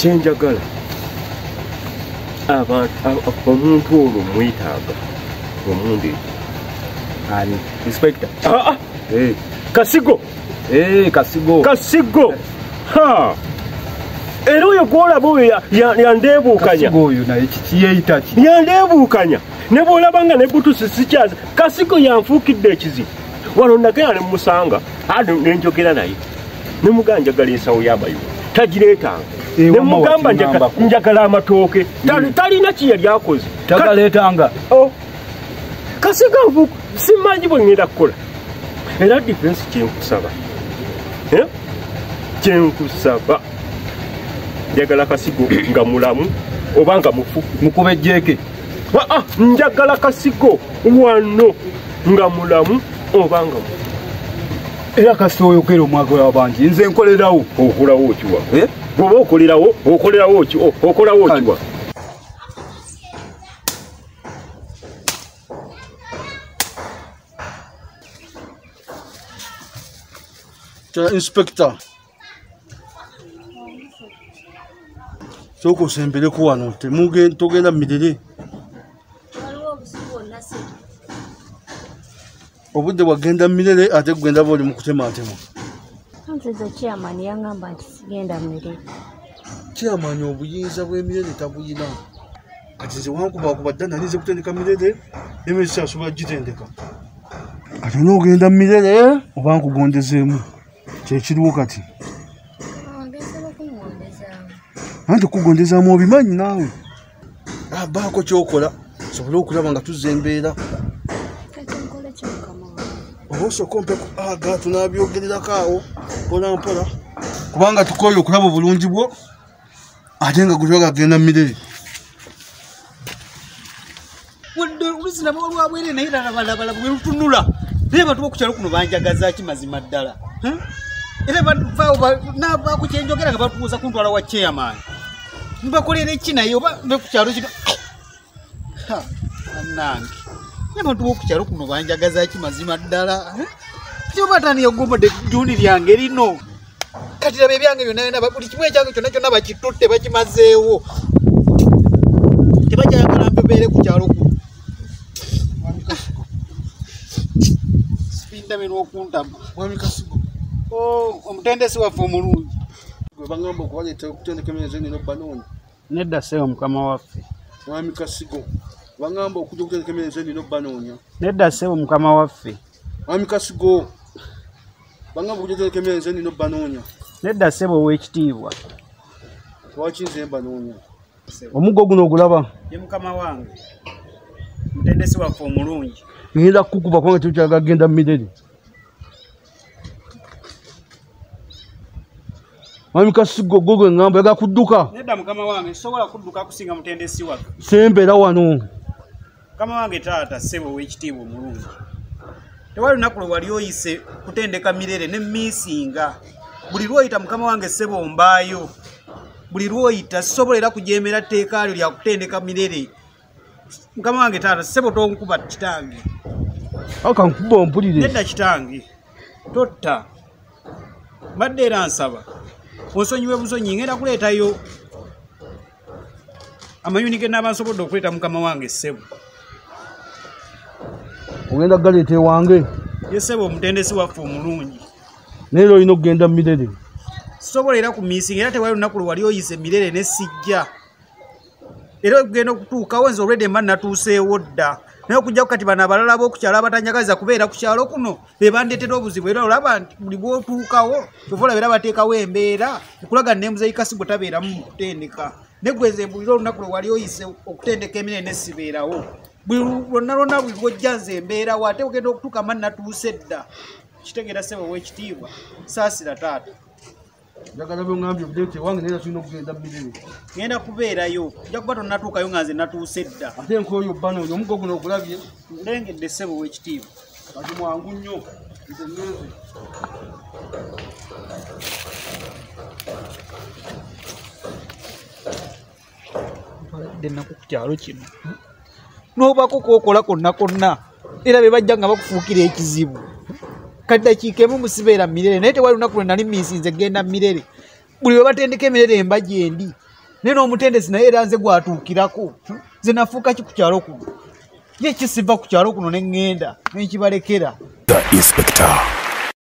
Kyenjagala omuntu olwo mwetaaga omundi. Ani? Inspector. Ah, eh. Kasigo. Eh, Kasigo. Kasigo. Ha. Era oyo gw'olaba oyo yandeebuukanya. Kasigo oyo naye kiki yeeyita ki? Yandeebuukanya. Ne bw'olaba nga ne butusi sikyazi. Kasigo yanfuukidde ekizibu. Wano nagenda ne mmusanga, ne njogera naye. Ne mugamba njagala ensawo y'amayuba. Tagireetanga. Ne mugamba njagala amatooke. Talina kye yali akoze. Tagaleetanga. Oh. Kasigo nfuuka simanyi bwe ngenda kukola. Era defense kyenkusaba. Kyenkusaba. Njagala Kasigo nga mulamu oba nga mufu. Mukube jeke. Njagala Kasigo wano nga mulamu oba nga mufu. Era kasita oyogera omwaka w'abangi nze nkolerawo. Okolawo ki wa? Bw'oba okolerawo, okolerawo ki? Okolawo ki wa? Inspector. Sooka osembeleko wano togenda mirere. Obudde bwagenda mirere ate kugenda bw'oli mu kutematema. Nze chairman yangamba nti sigenda mirere. Chairman obuyinza bw'emirere tabuyina. Kati nze wankubakuba dda nali nze kutendeka mirere n'emere sikyasobola kugitendeka. Kati onoogenda mirere oba nkugondezeemu kyekiriwo kati. Anti kugondezaamu obimanyi naawe. Baako ky'okola sobole okulaba nga tuzza embeera. Oba osooka ompe aga tunaabyogererako awo mpola mpola. Kubanga tukooye okulaba obulungi bwo ate nga gwe gagenda mirere. Wadde olusi nabo olwabwere naye lalabalabala bwe lutunula. Naye abantu b'oku kyalo kuno banjagaza ki mazima ddala. Era navaako kyenjogera nga batubuuza kuntwala wa chairman. Mbakolera ki naye oba nve ku kyalo kino. Bannange. Naye abantu b'oku kyalo kuno banjagaza ki mazima ddala. Kyoba atandika okugombodde ejjuuni lyange lino. Kati laba ebyange byonna byonna buli kimu ekyange kyonna kyonna bakitutte bakimazeewo. Tebakyayagala mbebeere ku kyalo kuno. Sipindame n'okuntama. Mwami Kasigo. Omutendesi waffe omulungi. Gwe bangamba okubaleetera okutendeka emmere nze nina obbanoonya. Nedda ssebo mukama waffe. Mwami Kasigo, bangamba okujja okutendeka emmere nze nina obbanoonya. Nedda ssebo mukama waffe. Mwami Kasigo, bangamba okujja okutendeka emmere nze nina obbanoonya. Nedda ssebo ow'ekitiibwa. Lwaki nze mbanoonya? Omuggo guno ogulaba? Ye mukama wange. Mutendesi waffe omulungi. Ngenda kukukuba kubanga tetukyagala kugenda mirere. Mwami Kasigo gwe ngamba oyagala kudduka? Nedda mukama wange, nsobola kudduka kusinga mutendesi waffe. Sembera wano. Mukama wange taata ssebo ow'ekitiibwa omulungi. Tewali lunaku lwe wali oyise kutendeka mirere ne miisinga. Buli lw'oyita mukama wange ssebo mbaayo. Buli lw'oyita sisobola era kujeemera tteeka lyo lya kutendeka mirere. Mukama wange taata ssebo tonkuba kitange. Aka nkuba ompulire. Nedda kitange. Totta. Mbadde era nsaba. Onsonyiwe busonyi ngenda kuleetayo amayuni ge naaba nsobodde okuleeta mukama wange ssebo. Ogenda kugaleeta ewange? Ye ssebo omutendesi waffe omulungi. Naye era olina okugenda mirere. Sisobola era ku miisinga era tewali lunaku lwe wali oyise mirere ne sijja. Era okugenda okutuukawo nze olwedde mba natuuseewo dda. Naye okuggyako kati bano abalala b'oku kyalo abatanjagaliza kubeera ku kyalo kuno be bandeetera obuzibu era olaba nti buli bw'otuukawo kyova olaba era bateekawo embeera ekulaga ne Muzeeyi Kasigo tabeeramu mu kutendeka. Ne gwe nze mbulira olunaku lwe wali oyise okutendeka emirere ne sibeerawo. Buli lwonna lwonna buli lw'ojja nze embeerawo ate ogenda okutuuka mba natuuse dda. Kitegeera ssebo ow'ekitiibwa. Saasira taata. Njagala by'oŋŋambye obireete ewange naye era tulina okugenda mirere. Ngenda kubeerayo. Nja kuba tonnatuukayo nga nze natuuse dda. Ate nkooye obbanoonya omuggo guno ogulabye. Ndengedde ssebo ow'ekitiibwa. Kati mwangu nnyo. Nze ngenze. Ntwaladde ennaku ku kyalo kino. N'obaako k'okola konna konna era be bajja nga bakufuukira ekizibu. Kati dakiika emu musibeera mirere naye tewali lunaku lwe nali miisinze genda mirere. Buli lwe batendeka emirere emba gyendi. Naye n'omutendesi naye era nze gwatuukirako. Nze nafuuka ki ku kyalo kuno? Ye kisiva ku kyalo kuno ne ŋŋenda ne nkibalekera. The Inspector.